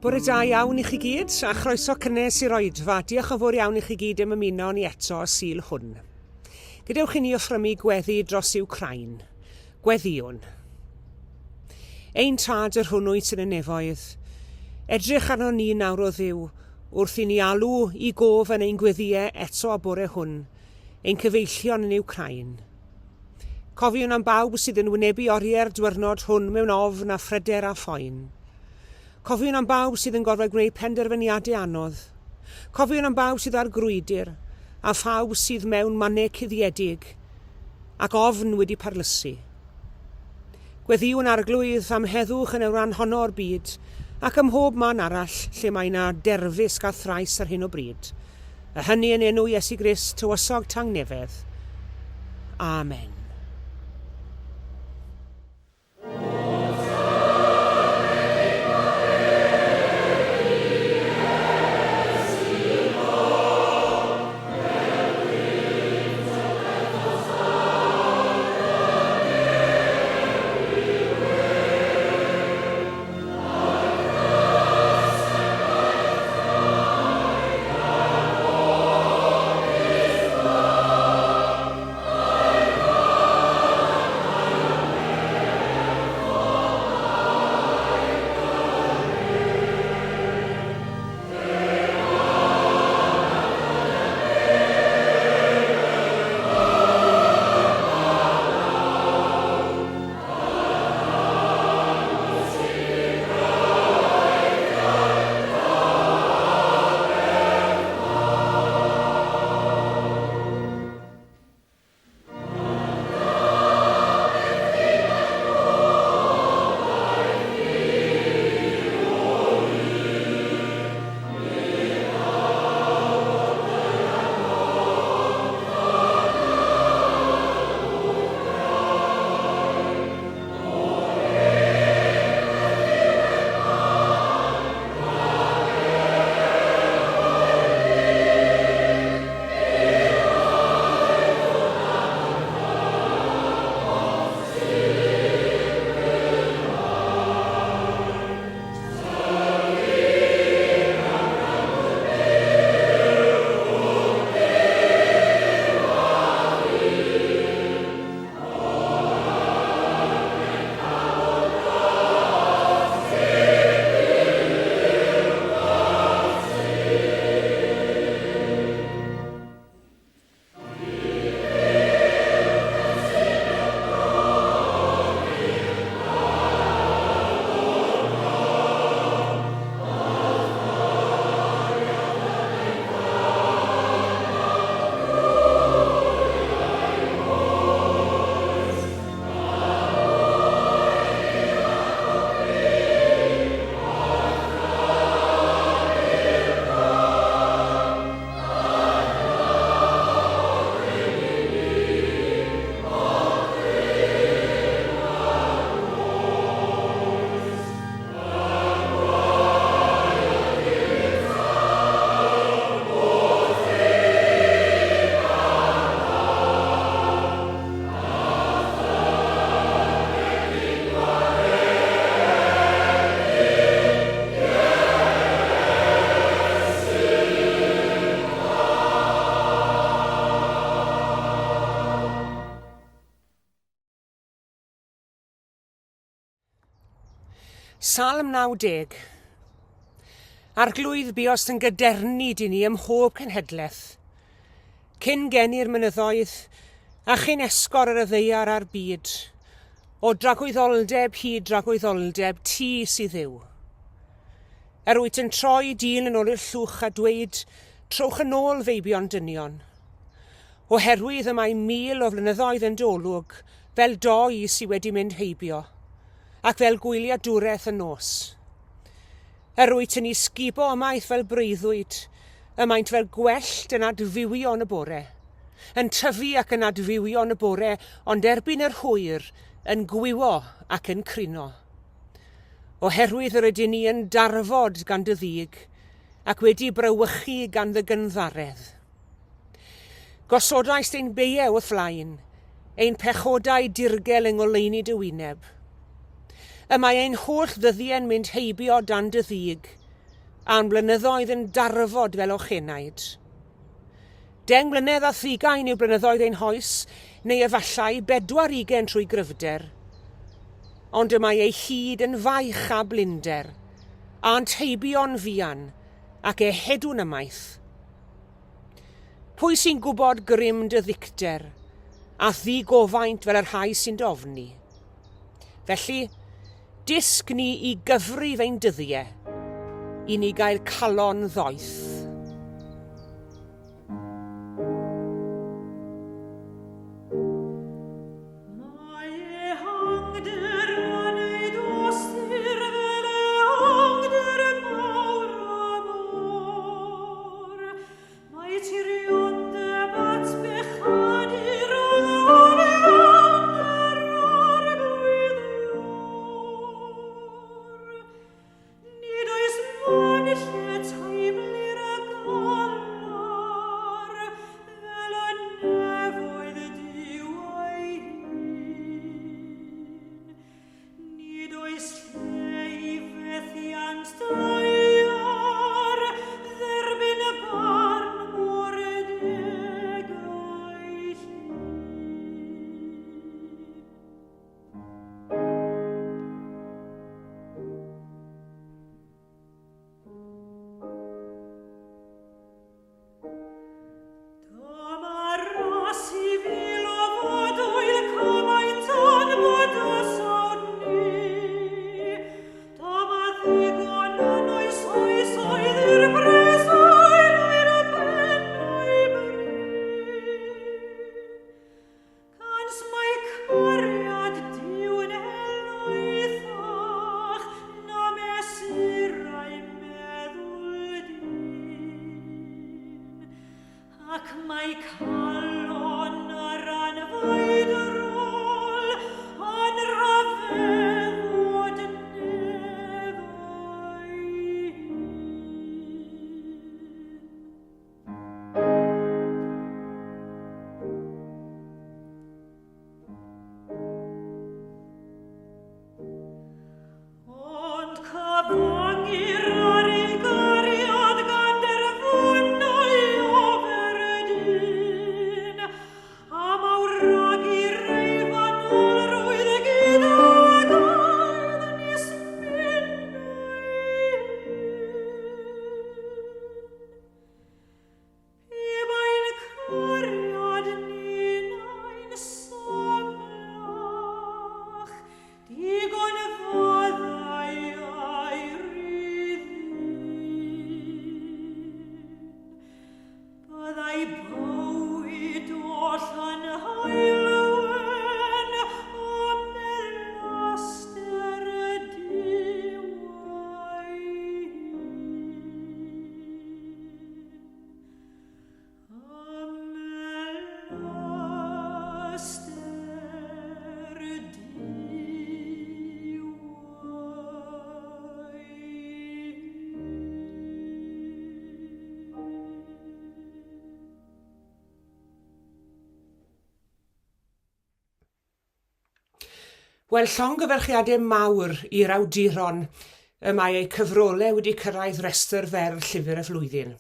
Bore da iawn i chi gyd, a chroeso cynnes i'r oedfa. Diolch yn fawr iawn i chi gyd am ymuno ni eto y Sul hwn. Gadewch i ni offrymu gweddi dros Iwcrain. Gweddïwn. Ein Tad yr hwn wyt yn y nefoedd, edrych arno ni nawr o Dduw, wrth i ni alw i gof yn ein gweddïau eto y bore hwn, ein cyfeillion yn Iwcrain. Cofiwn am bawb sydd yn wynebu oriau'r dwyrnod hwn mewn ofn a phryder a phoen. Cofiwn am bawb sydd yn gorfod gwneud penderfyniadau anodd. Cofiwn am bawb sydd ar grwydr, a phawb sydd mewn mannau cuddiedig ac ofn wedi parlysu. Gweddïwn Arglwydd am heddwch yn y rhan honno o'r byd ac ym mhob man arall lle mae 'na derfysg a thrais ar hyn o bryd. A hynny yn enw Iesu Grist, Tywysog Tangnefedd. Amen. Salm 90. Arglwydd, buost yn gadernid i ni ym mhob cenhedlaeth. Cyn geni'r mynyddoedd, a chyn esgor ar y ddaear a'r byd, o dragwyddoldeb hyd dragwyddoldeb, ti sydd Dduw. Er wyt yn troi dyn yn ôl i'r llwch a dweud, trowch yn ôl feibion dynion. Oherwydd y mae 1,000 o flynyddoedd yn dy olwg, fel doi sy wedi mynd heibio, ac fel gwyliadwraeth y nos. Yr wyt yn eu sgubo ymaith fel breuddwyd, y maent fel gwellt yn adfywio yn y bore, yn tyfu ac yn adfywio yn y bore, ond erbyn yr hwyr yn gwywo ac yn crino. Oherwydd yr ydyn ni yn darfod gan dy ddig, ac wedi brawychu gan dy gynddaredd. Gosodaist ein beiau wrth flaen, ein pechodau dirgel yng ngoleuni dy wyneb. Y mae ein holl ddyddiau'n mynd heibio dan dy ddig. A'n blynyddoedd yn darfod fel ochenaid. 10 mlynedd a thrigain yw blynyddoedd ein hoes, neu efallai bedwar ugen trwy gryfder. Ond y mae ei hyd yn faich a blinder, a'n teibio'n fuan, ac ehedwn ymaith. Pwy sy'n gwybod grym dy ddicter, a'th ddigofaint fel y rhai sy'n dy ofni? Felly, dysg ni i gyfrif ein dyddiau, i ni gael calon ddoeth. Mae ehangder yn ei dostur fel ehangder mawr y môr. Mae tiriondeb at bechadur yn gyfiawnder arglwydd Iôr. Nid oes man lle teimlir y galar fel y nefoedd Duw ei hun. Nid oes lle i fethiant daear dderbyn y barn mor deg ei llun. Dyma ras i fil o fodwyl cymaint o'n bydysawd ni. Dyma ddigon yn oes oesoedd i'r preswylwyr y pennau bri. Cans mae cariad Duw'n helaethach na mesurau meddwl dyn. Ac mae calon yr anfeidrol yn rhyfeddod nef ei hun. Ond cyfyngir ar ei gariad gan derfynau ofer dyn, a mawrygir ei fanylrwydd gydag aedd nis minnau hun. Pe bai'n cariad ninnau'n symlach, digon fyddai air i ddyn. Byddai bywyd oll yn haelwen a melaster Duw ei hun. Wel, llongyfarchiadau mawr i'r awduron y mae eu cyfrolau wedi cyrraedd rhestr fer Llyfr y Flwyddyn.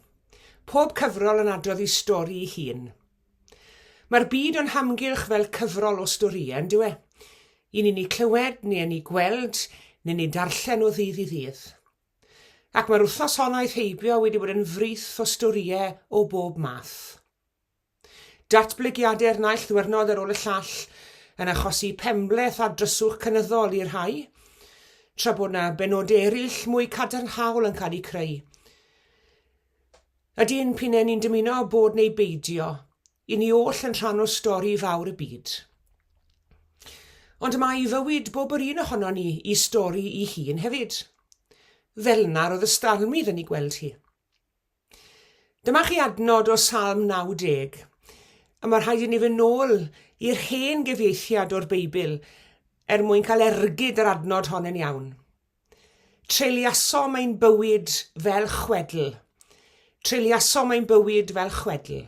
Pob cyfrol yn adrodd ei stori ei hun. Mae'r byd o'n hamgylch fel cyfrol o storïau, yn dyw e? I ni'n eu clywed, neu yn eu gweld, neu'n eu darllen o ddydd i ddydd. Ac mae'r wythnos hon aeth heibio wedi bod yn frith o storïau o bob math. Datblygiadau'r naill ddwyrnod ar ôl y llall yn achosi penbleth a dryswch cynyddol i'r rhai, tra bod 'na benodau eraill mwy cadarnhaol yn cael eu creu. Ydyn, p'un ni'n dymuno bod neu beidio, i ni oll yn rhan o stori fawr y byd. Ond mae i fywyd bob yr un ohonon ni i stori i hun hefyd. Fel'na roedd y Stalmydd yn ei gweld hi. Dyma chi adnod o Salm 90, a mae rhaid i ni fynd nôl i'r hen gyfieithiad o'r Beibl er mwyn cael ergyd yr adnod hon yn iawn. Treuliasom ein bywyd fel chwedl. Treuliasom ein bywyd fel chwedl.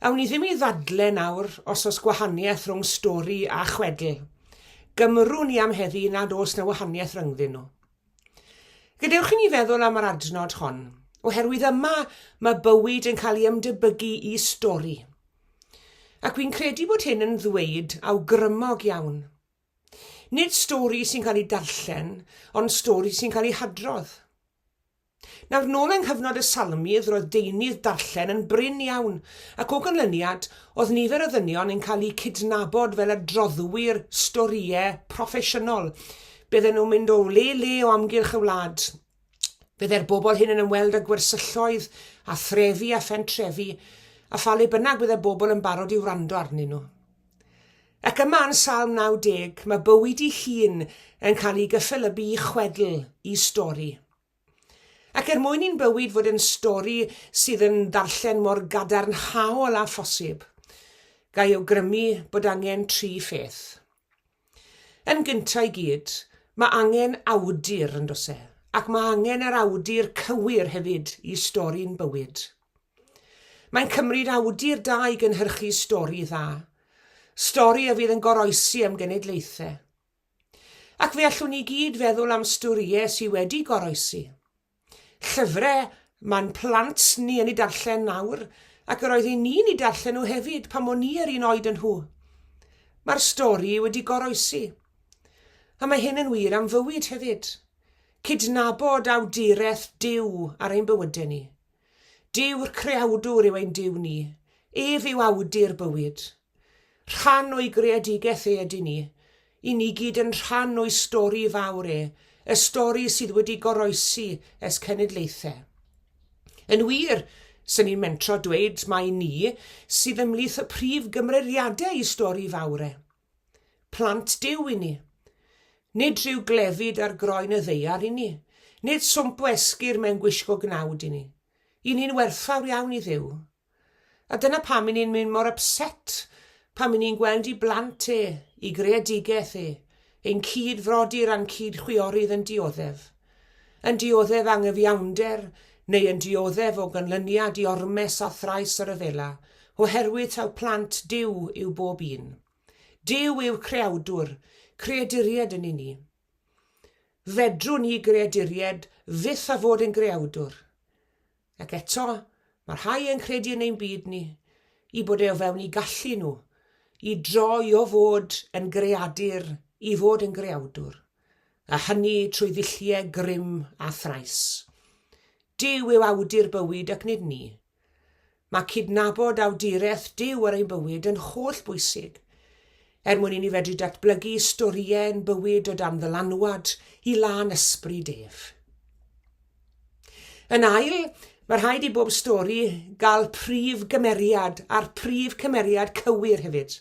Awn ni ddim i ddadle nawr os oes gwahaniaeth rhwng stori a chwedl. Gymrwn ni am heddi nad oes na wahaniaeth rhyngddyn nhw. Gadewch i ni feddwl am yr adnod hon, oherwydd yma mae bywyd yn cael ei ymdebygu i stori. Ac wi'n credu bod hyn yn ddweud awgrymog iawn. Nid stori sy'n cael ei darllen, ond stori sy'n cael ei hadrodd. Nawr, nôl yng nghyfnod y Salmydd, roedd deunydd darllen yn brin iawn, ac o ganlyniad, oedd nifer o ddynion yn cael eu cydnabod fel adroddwyr storïau proffesiynol. Bydden nhw'n mynd o le i le o amgylch y wlad. Byddai'r bobl hyn yn ymweld â gwersylloedd a threfi a phentrefi, a pha le bynnag byddai bobl yn barod i wrando arnyn nhw. Ac yma yn Salm 90, mae bywyd ei hun yn cael ei gyffelybu i chwedl, i stori. Ac er mwyn i'n bywyd fod yn stori sydd yn ddarllen mor gadarnhaol â phosib, ga i awgrymu bod angen tri pheth. Yn gyntaf i gyd, mae angen awdur, yn does e? Ac mae angen yr awdur cywir hefyd i stori'n bywyd. Mae'n cymryd awdur da i gynhyrchu stori dda. Stori a fydd yn goroesi am genedlaethau. Ac fe allwn ni gyd feddwl am storïau sydd wedi goroesi. Llyfrau mae'n plant ni yn eu darllen nawr, ac yr oedd ni'n eu darllen nhw hefyd pan o'n ni yr un oed yn nhw. Mae'r stori wedi goroesi. A mae hyn yn wir am fywyd hefyd. Cydnabod awduraeth Duw ar ein bywydau ni. Duw'r Creawdwr yw ein Duw ni. Ef yw awdur bywyd. Rhan o'i greadigaeth e ydyn ni. I ni gyd yn rhan o'i stori fawr e, y stori sydd wedi goroesi ers cenedlaethau. Yn wir, swn i'n mentro dweud mai ni sydd ymhlith y prif gymeriadau i stori fawr e. Plant Duw i ni. Nid rhyw glefyd ar groen y ddaear i ni. Nid swmp o esgyrn mewn gwisgo gnawd i ni. I ni'n werthfawr iawn i Dduw. A dyna pam i ni'n mynd mor upset pan i ni'n gweld i blant e, i greadigaeth e, ein cyd-frodyr a'n cyd-chwiorydd yn dioddef. Yn dioddef anghyfiawnder neu yn dioddef o ganlyniad i ormes a thrais a rhyfela, oherwydd taw plant Duw yw bob un. Duw yw'r creawdwr, creaduriaid yn i ni. Fedrwn ni greaduriaid fyth a fod yn greawdwr. Ac eto, mae rhai yn credu yn ein byd ni, i bod e o fewn i gallu nhw, i droi o fod yn greadur i fod yn greawdwr, a hynny trwy ddulliau grym a thrais. Duw yw awdur bywyd ac nid ni. Mae cydnabod awduraeth Duw ar ein bywyd yn holl bwysig, er mwyn i ni fedru datblygu storïau ein bywyd o dan ddylanwad i lân ysbryd ef. Yn ail, mae rhaid i bob stori gael prif gymeriad a'r prif cymeriad cywir hefyd.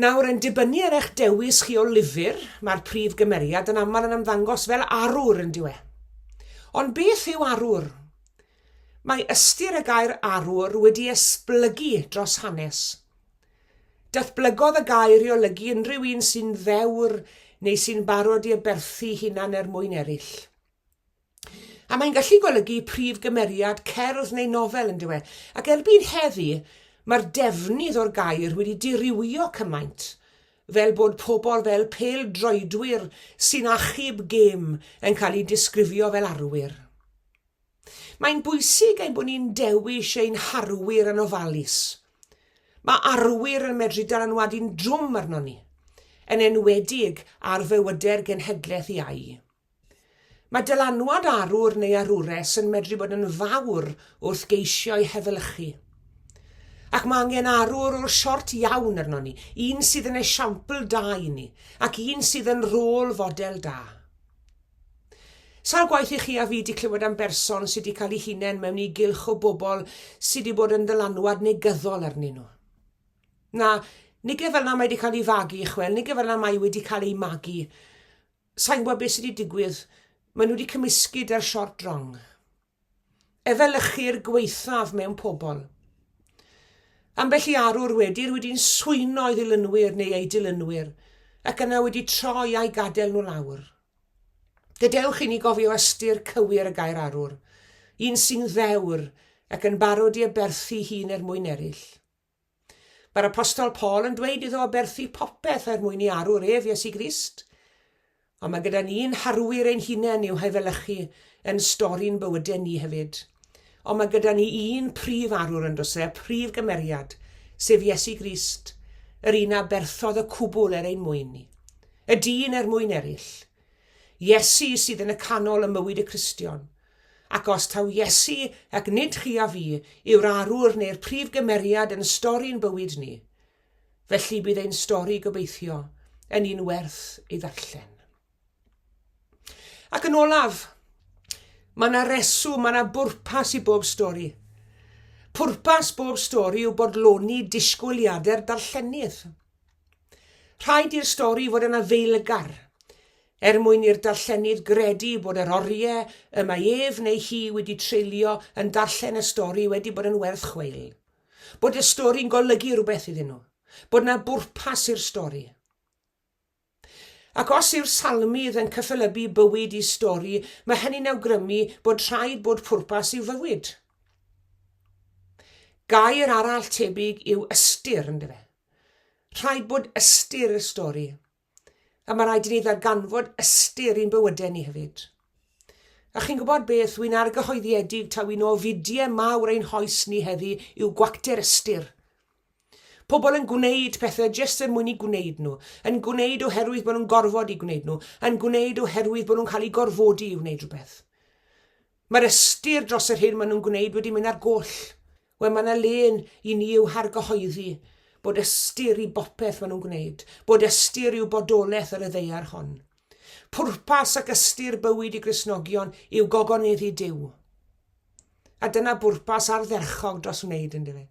Nawr, yn dibynnu ar eich dewis chi o lyfr, mae'r prif gymeriad yn aml yn ymddangos fel arwr yn dyw e. Ond beth yw arwr? Mae ystyr y gair arwr wedi esblygu dros hanes. Datblygodd y gair i olygu unrhyw un sy'n ddewr neu sy'n barod i aberthu hunan er mwyn eraill. A mae'n gallu golygu prif gymeriad cerdd neu nofel yn dyw e. Ac erbyn heddi, mae'r defnydd o'r gair wedi dirywio cymaint, fel bod pobl fel pêl-droedwyr sy'n achub gêm yn cael eu disgrifio fel arwyr. Mae'n bwysig ein bod ni'n dewis ein harwyr yn ofalus. Mae arwyr yn medru dylanwadu'n drwm arnon ni, yn enwedig ar fywydau'r genhedlaeth iau. Mae dylanwad arwr neu arwres yn medru bod yn fawr wrth geisio'i hefelychu. Ac mae angen arwr o'r siort iawn arnon ni, un sydd yn esiampl da i ni, ac un sydd yn rôl fodel da. Sawl gwaith i chi a fi 'di clywed am berson sydd 'di cael ei hunain mewn i gylch o bobl sydd 'di bod yn ddylanwad negyddol arnyn nhw? Na, nige fel 'na mae 'di cael ei fagu, chwel, nige fel 'na mae wedi cael ei magu. Sa'n gwybod beth sydd 'di digwydd, maen nhw 'di cymysgu 'da'r siort rong. Efelychu'r gwaethaf mewn pobl. Ambell i arwr wedi wedi'n swyno ei ddilynwyr neu ei dilynwyr, ac yna wedi troi a'i gadael nhw lawr. Gadewch i ni gofio ystyr cywir y gair arwr, un sy'n ddewr ac yn barod i aberthu hun er mwyn eraill. Mae'r Apostol Paul yn dweud iddo aberthu popeth er mwyn i arwr ef, Iesu Grist. Ond mae gyda ni'n harwyr ein hunain i'w hefelychu yn stori'n bywydau ni hefyd. Ond mae gyda ni un prif arwr yn does e, prif gymeriad, sef Iesu Grist, yr un a berthodd y cwbl er ein mwyn ni. Y dyn er mwyn eraill. Iesu sydd yn y canol ym mywyd y Cristion. Ac os taw Iesu ac nid chi a fi yw'r arwr neu'r prif gymeriad yn stori'n bywyd ni, Felly bydd ein stori gobeithio yn un werth ei ddarllen. Ac yn olaf, mae yna reswm, mae yna bwrpas i bob stori. Pwrpas bob stori yw bodloni disgwyliadau'r darllenydd. Rhaid i'r stori fod yn afaelgar, er mwyn i'r darllenydd gredu bod yr oriau y mae ef neu hi wedi treulio yn darllen y stori wedi bod yn werth chweil. Bod y stori'n golygu rhywbeth iddyn nhw. Bod 'na bwrpas i'r stori. Ac os yw'r salmydd yn cyffelybu bywyd i stori, mae hynny'n awgrymu bod rhaid bod pwrpas i'w fywyd. Gair arall tebyg yw ystyr, yndyfe? Rhaid bod ystyr i'r stori. A mae rhaid i ni ddarganfod ystyr i'n bywydau ni hefyd. A chi'n gwybod beth, wy'n argyhoeddiedig taw un o ofidiau mawr ein hoes ni heddi yw gwacter ystyr. Pobl yn gwneud pethau jyst er mwyn i gwneud nhw, yn gwneud oherwydd bod nhw'n gorfod i gwneud nhw, yn gwneud oherwydd bod nhw'n cael eu gorfodi i wneud rhywbeth. Mae'r ystyr dros yr hyn maen nhw'n gwneud wedi mynd ar goll. Wel, mae yna le i ni i'w hargyhoeddi bod ystyr i bopeth maen nhw'n gwneud, bod ystyr i'w bodolaeth ar y ddaear hon. Pwrpas ac ystyr bywyd i Gristnogion yw gogoneddu Duw. A dyna bwrpas ardderchog dros wneud, yndyfe?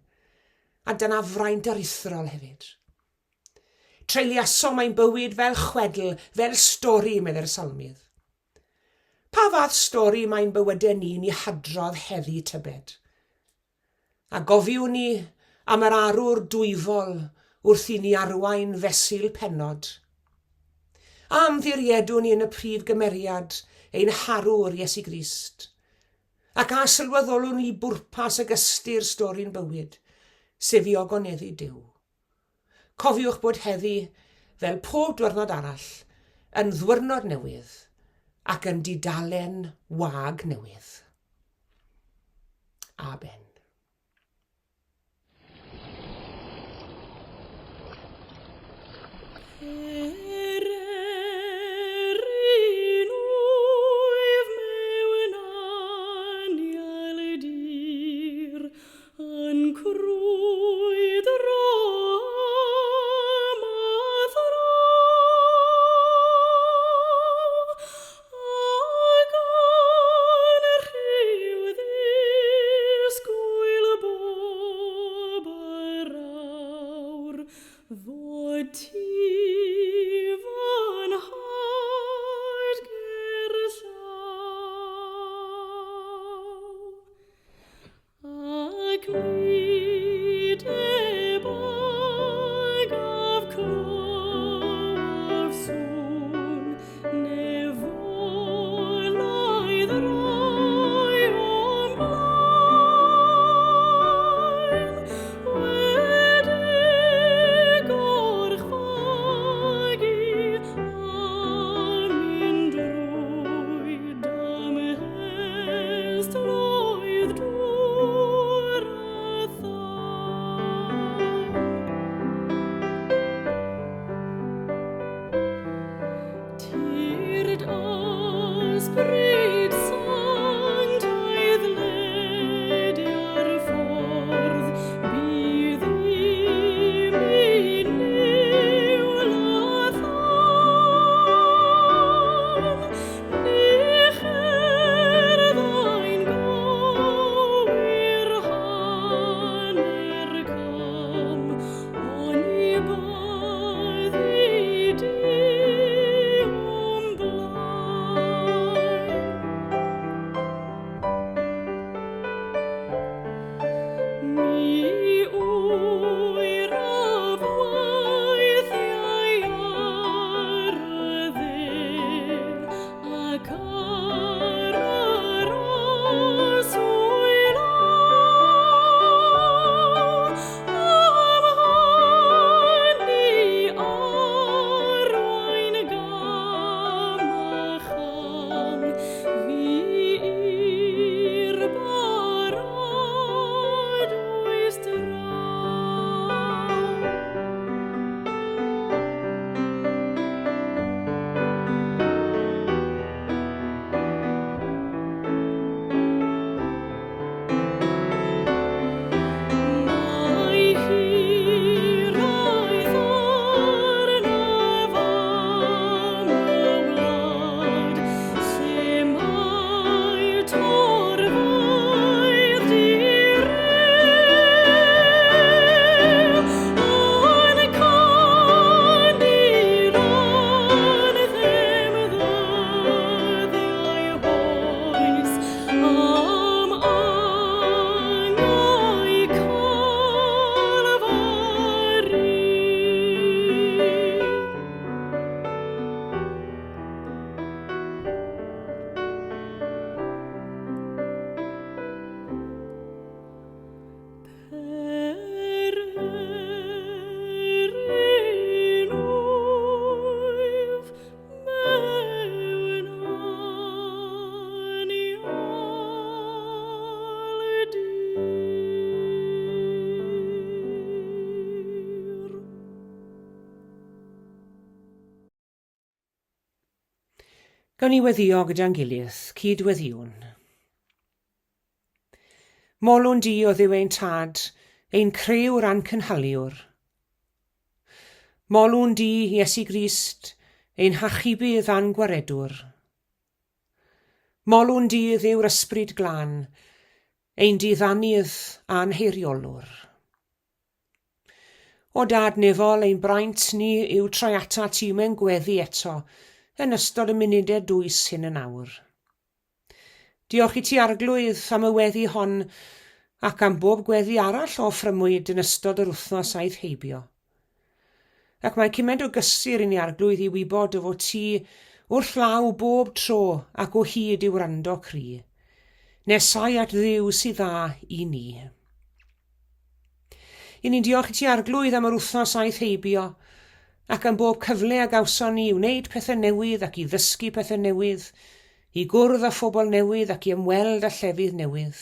A dyna fraint aruthrol hefyd. Treuliasom ein bywyd fel chwedl, fel stori, meddai'r salmydd. Pa fath stori mae'n bywydau ni'n ei hadrodd heddi tybed? A gofiwn ni am yr arwr dwyfol wrth i ni arwain fesul pennod? A ymddiriedwn ni yn y prif gymeriad, ein harwr Iesu Grist? Ac a sylweddolwn ni bwrpas ag ystyr stori'n bywyd, sef i ogoneddu Duw? Cofiwch bod heddi, fel pob dwyrnod arall, yn ddwyrnod newydd ac yn dudalen wag newydd. Amen. Pererin wyf mewn anial dir, Yn crwydro am a thro, Ac yn rhyw ddisgwyl bob yr awr, Fod ti fy nhad gerllaw. Ac mi debygaf clywaf sŵn nefolaidd rai o'm blaen, wedi gorchfygu a mynd drwy Damhestloedd dŵr a thân. Tyrd ysbryd sanctaidd ledia'r ffordd, bydd i mi niwl a thân. Ni cherddai'n gywir hanner cam, oni byddi di o'm blaen. Gawn ni weddio gyda'n gilydd, cyd-weddïwn. Molwn di, o Dduw ein Tad, ein crëwr a'n cynhaliwr. Molwn di, Iesu Grist, ein hachubydd a'n gwaredwr. Molwn di, Dduw'r Ysbryd Glân, ein diddanydd a'n heiriolwr. O Dad nefol, ein braint ni yw troi atat ti mewn gweddi eto yn ystod y munudau dwys hyn yn awr. Diolch i ti Arglwydd am y weddi hon ac am bob gweddi arall o offrymwyd yn ystod yr wythnos aeth heibio. Ac mae cymaint o gysur i ni Arglwydd i wybod dy fod ti wrth law bob tro ac o hyd i wrando cri. Nesau at Dduw sydd dda i ni. I ni'n diolch i ti Arglwydd am yr wythnos aeth heibio ac am bob cyfle a gawson ni i wneud pethau newydd ac i ddysgu pethau newydd, i gwrdd â phobl newydd ac i ymweld â llefydd newydd.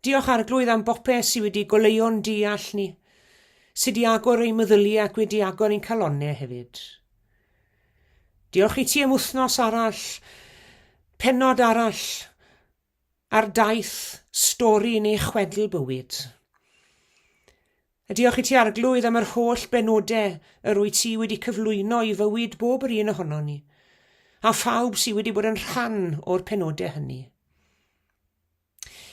Diolch Arglwydd am bopeth sydd wedi goleuo'n deall ni, sydd wedi agor ein meddyliau ac wedi agor ein calonnau hefyd. Diolch i ti am wythnos arall, pennod arall, ar daith stori neu chwedl bywyd. A diolch i ti Arglwydd am yr holl benodau yr wyt ti wedi cyflwyno i fywyd bob yr un ohonon ni, a phawb sydd wedi bod yn rhan o'r penodau hynny.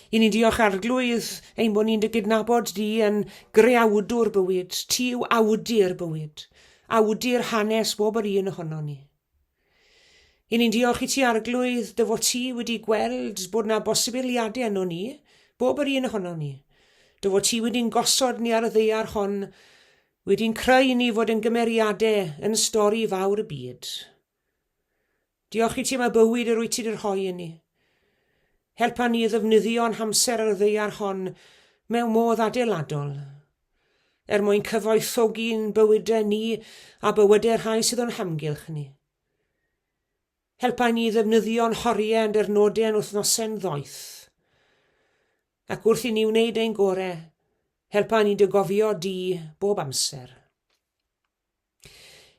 I ni'n diolch Arglwydd ein bod ni'n dy gydnabod di yn greawdwr bywyd, ti yw awdur bywyd, awdur hanes bob yr un ohonon ni. I ni'n diolch i ti Arglwydd dy fod ti wedi gweld bod na bosibiliadau yno ni, bob yr un ohono ni. Dy fod ti wedi'n gosod ni ar y ddaear hon, wedi'n creu ni fod yn gymeriadau yn stori fawr y byd. Diolch i ti am y bywyd yr wyt ti wedi rhoi i ni. Helpa ni i ddefnyddio'n hamser ar y ddaear hon mewn modd adeiladol, er mwyn cyfoethogi'n bywydau ni a bywydau'r rhai sydd o'n hamgylch ni. Helpa ni i ddefnyddio'n horiau a'n dirnodau yn wythnosau'n ddoeth. Ac wrth i ni wneud ein gorau, helpa ni dy gofio di bob amser.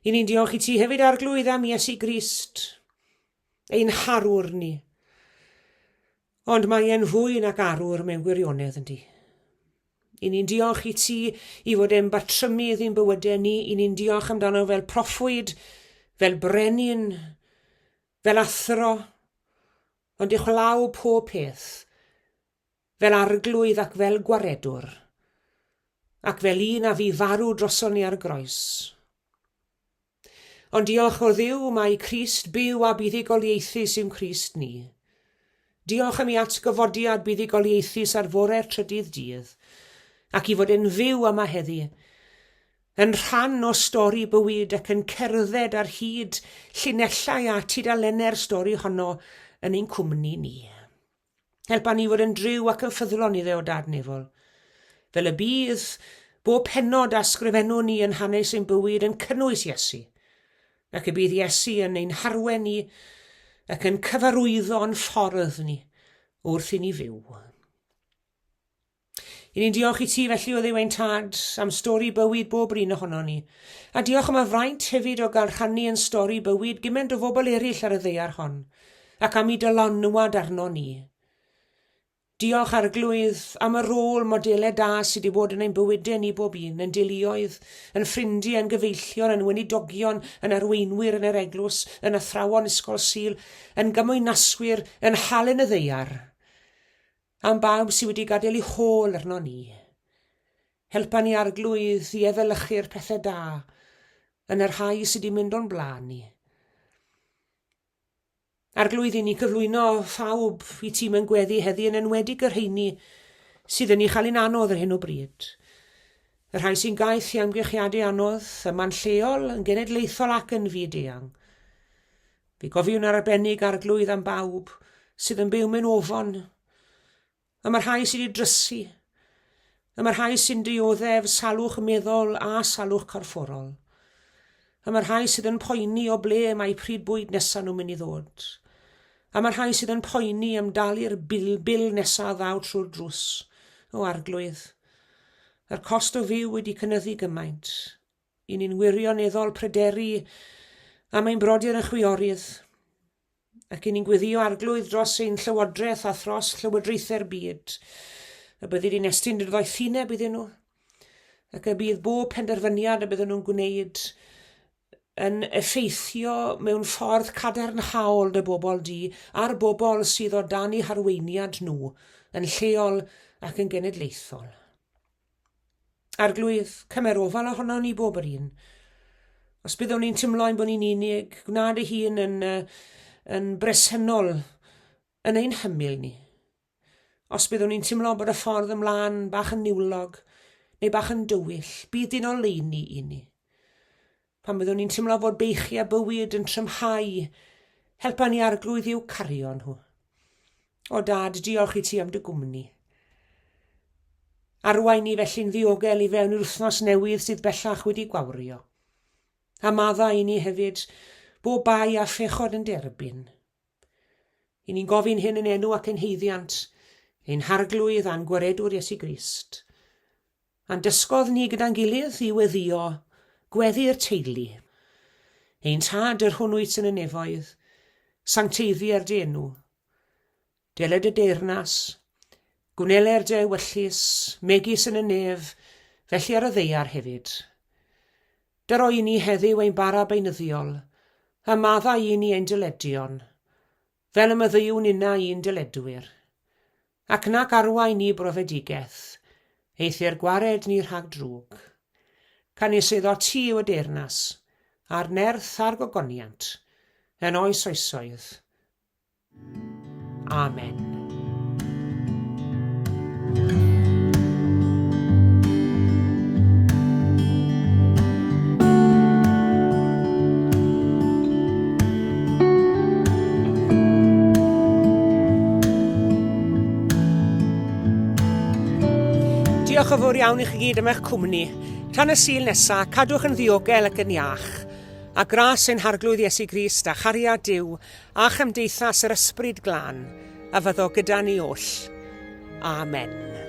I ni'n diolch i ti hefyd Arglwydd am Iesu Grist, ein harwr ni. Ond mae e'n fwy nag arwr mewn gwirionedd yndi. I ni'n diolch i ti i fod e'n batrymu i'n bywydau ni. I ni'n diolch amdano fel proffwyd, fel brenin, fel athro, ond uwchlaw pob peth, fel arglwydd ac fel gwaredwr, ac fel un a fu farw droson ni ar y groes. Ond diolch o Dduw mai Crist byw a buddugoliaethus yw Crist ni. Diolch am ei atgyfodiad buddugoliaethus ar fore'r trydydd dydd, ac i fod e'n fyw yma heddi, yn rhan o stori bywyd ac yn cerdded ar hyd llinellau a tudalennau'r stori honno yn ein cwmni ni. Helpa ni fod yn driw ac yn ffyddlon iddo o Dad Nefol. Fel y bydd bob pennod a sgrifennwn ni yn hanes ein bywyd yn cynnwys Iesu, ac y bydd Iesu yn ein harwen ni ac yn cyfarwyddo'n ffordd ni wrth i ni fyw. I ni'n diolch i ti felly o Dduw ein Tad am stori bywyd bob un ohonon ni. A diolch am y fraint hefyd o gael rhannu yn stori bywyd gymaint o fobl eraill ar y ddaear hon, ac am i dylanwad arno ni. Diolch Arglwydd am y rôl modelau da sydd wedi bod yn ein bywydau ni bob un, yn deuluoedd, yn ffrindiau, yn gyfeillion, yn weinidogion, yn arweinwyr yn yr eglwys, yn athrawon ysgol Sul, yn gymwynaswyr, yn halen y ddaear. Am bawb sydd wedi gadael eu hôl arno ni. Helpa ni Arglwydd i efelychu'r pethau da yn y rhai sydd wedi mynd o'n blaen ni. Arglwydd, i ni cyflwyno phawb i ti mewn gweddi heddi yn enwedig y rheini sydd yn ei chael hi'n anodd ar hyn o bryd. Y rhai sy'n gaeth i amgylchiadau anodd, yma'n lleol, yn genedlaethol ac yn fyd-eang. Fe gofiwn ar arbennig Arglwydd am bawb sydd yn byw mewn ofon, am y rhai sydd wedi drysu, am y rhai sy'n dioddef salwch meddwl a salwch corfforol, am y rhai sydd yn poeni o ble mae pryd bwyd nesaf nhw'n mynd i ddod, am y rhai sydd yn poeni am dalu'r bil, bil nesaf ddaw trwy'r drws, o Arglwydd. Mae'r cost o fyw wedi cynyddu gymaint. I ni'n wirioneddol pryderu am ein brodyr a chwiorydd. Ac i ni'n gweddio arglwydd dros ein llywodraeth a thros llywodraethau'r byd, y byddi di'n estyn dy ddoethineb iddyn nhw, ac y bydd bob penderfyniad y bydden nhw'n gwneud yn effeithio mewn ffordd cadarnhaol dy bobl di a'r bobl sydd o dan eu harweiniad nhw, yn lleol ac yn genedlaethol. Arglwydd, cymer ofal ohono ni bob yr un. Os byddwn ni'n teimlo ein bod ni'n unig, gwna dy hun yn, yn bresennol yn ein hymyl ni. Os byddwn ni'n teimlo bod y ffordd ymlaen bach yn niwlog neu bach yn dywyll, bydd di'n oleuni i ni. Pan byddwn ni'n teimlo fod beichiau bywyd yn trymhau, helpa ni arglwydd i'w cario nhw. O dad, diolch i ti am dy gwmni. Arwain ni felly'n ddiogel i fewn i'r wythnos newydd sydd bellach wedi gwawrio. A maddau i ni hefyd bob bai a phechod yn derbyn. I ni'n gofyn hyn yn enw ac yn haeddiant ein Harglwydd a'n Gwaredwr Iesu Grist. A'n dysgodd ni gyda'n gilydd i weddïo gweddi'r teulu. Ein Tad yr hwn wyt yn y nefoedd, sancteiddier dy enw. Deled y deyrnas, gwneler dy ewyllys, megis yn y nef, felly ar y ddaear hefyd. Dyro i ni heddiw ein bara beunyddiol, a maddau i ni ein dyledion, fel y maddeuwn innau i'n dyledwyr. Ac nac arwain ni brofedigaeth, eithr gwared ni rhag drwg. Canys eiddo ti yw y deyrnas, a'r nerth a'r gogoniant, yn oes oesoedd. Amen. Diolch yn fawr iawn i chi gyd am eich cwmni. Tan y Sul nesa, cadwch yn ddiogel ac yn iach. A gras ein Harglwydd Iesu Grist a chariad Duw a chymdeithas yr Ysbryd Glân a fyddo gyda ni oll. Amen.